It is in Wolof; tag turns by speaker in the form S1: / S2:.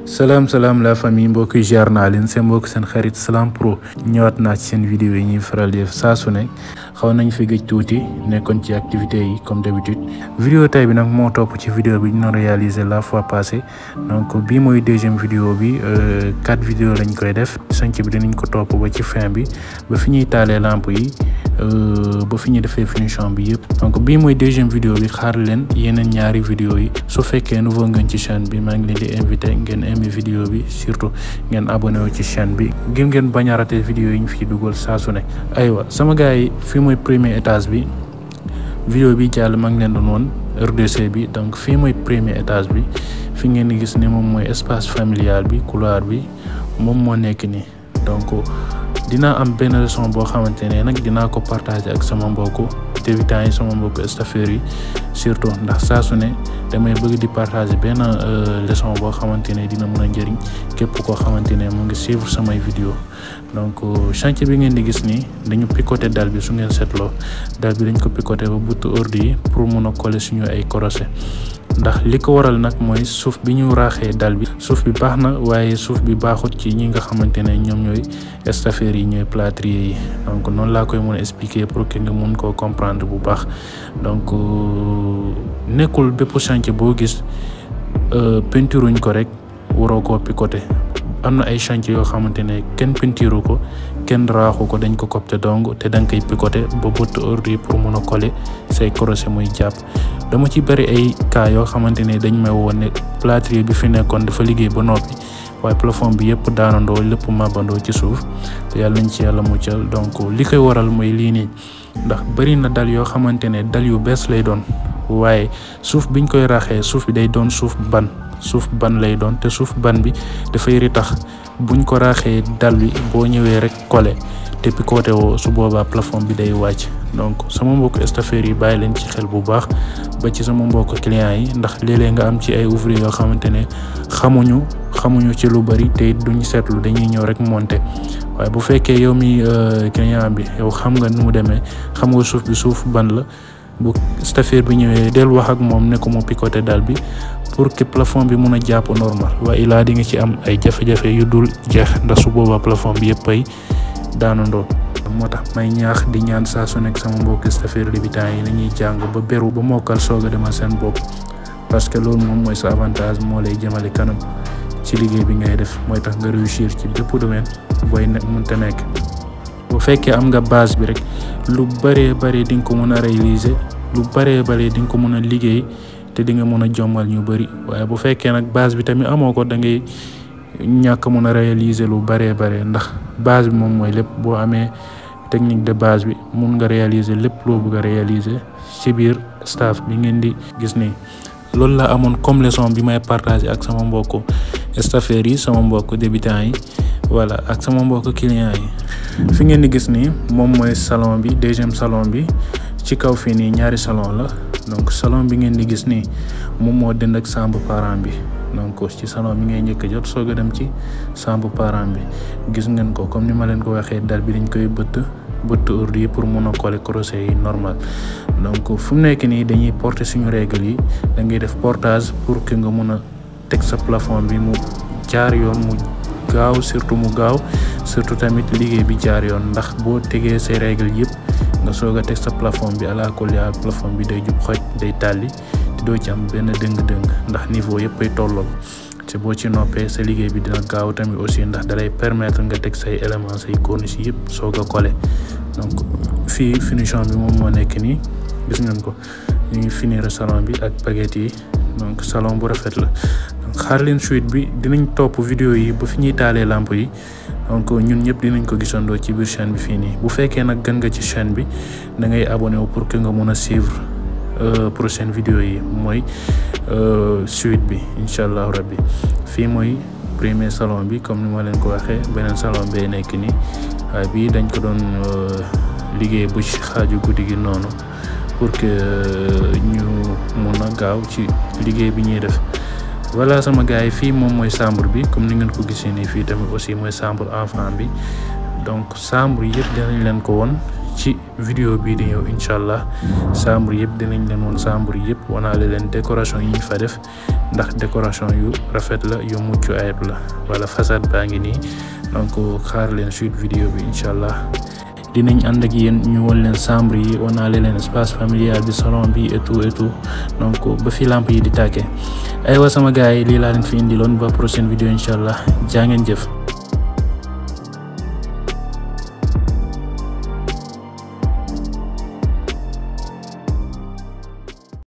S1: salaam la famille mbokk yi ziar naa leen seen mbokk seen xarit Salam Pro ñëwaat naa ci seen vidéo yi ñuy faral di def saa su nekk xaw nañ fi gëj tuuti nekkoon ci activités yi comme d'habitude vidéo tey bi nag moo topp ci vidéo bi ñu doon réalisé la fois passée donc bii mooy deuxième vidéo bi 4 vidéo lañ koy def sanc bi dinañ ko topp ba ci fin bi ba fi ñuy taalee lampe yi ba fi ñuy defee finition bi yëpp donc bii mooy deuxième vidéo bi xaar leen yeneen ñaari vidéo yi su fekkee nouveau ngeen ci chaîne bi maa ngi leen di invité ngeen aimé vidéo bi surtout ngeen abonné wu ci chaîne bi ngir ngeen bañ a raté vidéo yi ñu fiy dugal saa su ne aywa sama gars yi fii mooy premier étage bi vidéo bi jàll maa ngi leen doon woon RDC bi donc fii mooy premier étage bi fi ngeen di gis ne moom mooy espace familial bi couloir bi moom moo nekk nii donc dinaa am benn leçon boo xamante ne nag dinaa ko partager ak sama mbokku débutants yi sama mbokku stagiaires yi surtout ndax saa su ne damay bëgg di partager benn leçon boo xamante ne dina mën a njëriñ képp koo xamante ne mu ngi suivre samay vidéo donc chantier bi ngeen di gis nii dañu picoter dal bi su ngeen seetloo dal bi dañ ko picoter ba buttu ordi yi pour mun a coller suñu ay crochet ndax li ko waral nag mooy suuf bi ñu raaxee dal bi suuf bi baax na waaye suuf bi baaxut ci ñi nga xamante ne ñoom ñooy stagiaires yi ñooy plâtrier yi donc noonu laa koy mën a expliquer pour que nga mun koo comprendre bu baax donc nekkul bépp chantier boo gis peinturuñ ko rek waroo koo picoter am na ay chantier yoo xamante ne kenn peinturu ko kenn raaxu ko dañ ko copte dong te da nga koy picoter ba bëtt ordi pour mun a coller say crochet muy jàpp dama ci bëri ay cas yoo xamante ne dañ may woon ne plâtrier bi fi nekkoon dafa liggéey ba noppi waaye plafond bi yëpp daanandoo lépp mabandoo ci suuf te yàlla nañ ci yàlla muccal donc li koy waral mooy lii nii ndax bëri na dal yoo xamante ne dal yu bees lay doon waaye suuf biñ koy raxee suuf bi day doon suuf ban lay doon te suuf ban bi dafay ritax buñ ko raaxee dal bi boo ñëwee rek collé te picoté woo su boobaa plafond bi day wàcc donc sama mbokk stagiaires yi bàyyi leen ci xel bu baax ba ci sama mbokk clients yi ndax léeg-léeg nga am ci ay ouvrier yoo xamante ne xamuñu ci lu bari te duñ seetlu dañuy ñëw rek monter waaye bu fekkee yow mi client bi yow xam nga nu mu demee xam nga suuf bi suuf ban la bu stagiaire bi ñëwee del wax ak moom ne ko mu picoté dal bi pour que plafond bi mun a jàpp normal waaye ilaa di nga ci am ay jafe-jafe yu dul jeex ndax su boobaa plafond bi yëpp ay daanandoo moo tax may ñaax di ñaan saa su nekk sama mbokk stagiaires débutants yi nañuy jàng ba beru ba mokkal soog a demal seen bopp parce que loolu moom mooy sa avantage moo lay jëmale kanam ci liggéey bi ngay def mooy tax nga réussir ci bépp domaine booy mënta nekk bu fekkee am nga base bi rek lu bëree di nga ko mën a réaliser lu bëree di nga ko mën a liggéey te di nga mën a jommal ñu bëri waaye bu fekkee nag base bi tamit amoo ko da ngay ñàkk mën a réaliser lu bëree ndax base bi moom mooy lépp boo amee technique de base bi mun nga réaliser lépp loo bëgg a réaliser ci biir staff bi ngeen di gis nii loolu la amoon comme leçon bi may partager ak sama mbokk stagiaires yi sama mbokk débutants yi voilà ak sama mbokk clients yi fi ngeen di gis nii moom mooy salon bi deuxième salon bi ci kaw fii nii ñaari salon la donc salon bi ngeen di gis nii moom moo dend ak chambre parent bi donc ci salon bi ngay njëkk a jot soog a dem ci chambre parent bi gis ngeen ko comme ni ma leen ko waxee dal bi dañ koy bëtt ordi pour mun a coller crochet yi normal donc fu mu nekk nii dañuy porter suñu règle yi da ngay def portage pour que nga mun a teg sa plafond bi mu jaar yoon mu gaaw surtout tamit liggéey bi jaar yoon ndax boo tegee say règle yëpp nga soog a teg sa plafond bi ala kulli haal plafond bi day jub xoj day tàlli te doo ci am benn dëng-dëng ndax niveau yëpp ay tollool te boo ci noppee sa liggéey bi dina gaaw tamit aussi ndax dalay permettre nga teg say éléments say corniche yëpp soog a coller donc fii finition bi moom moo nekk nii gis ngeen ko ñu ngi finir salon bi ak baguette yi donc salon bu rafet la donc xaar leen suite bi dinañ topp vidéo yi ba fi ñuy taalee lampe yi donc ñun ñëpp dinañ ko gisandoo ci biir chaîne bi fii nii bu fekkee nag gën nga ci chaîne bi da ngay abonné wu pour que nga mun a suivre prochaine vidéo yi mooy suite bi incha allah rabbi fii mooy premier salon bi comme ni ma leen ko waxee beneen salon bee nekk nii waaye bii dañ ko doon liggéey bu ci xaaju guddi gi noonu pour que ñu mun a gaaw ci liggéey bi ñuy def voilà sama gars yi fii moom mooy chambre bi comme ni ngeen ko gisee nii fii tamit aussi mooy chambre enfant bi donc chambre yëpp dinañ leen ko won ci vidéo bii di ñëw incha allah chambre yëpp dinañ leen woon chambre yëpp wanaale leen décoration yi ñu fa def ndax décoration yu rafet la yu mucc ayib la wala façade baa ngi nii donc xaar leen suite vidéo bi inshallah dinañ ànd ak yéen ñu wol leen chambre yi wanaale leen espace familial bi salon bi et tout donc ba fi lampe yi di tàkkee aywa sama gars yi lii laa leen fi indiloon ba prochaine vidéo inshallah jaa ngeen jëf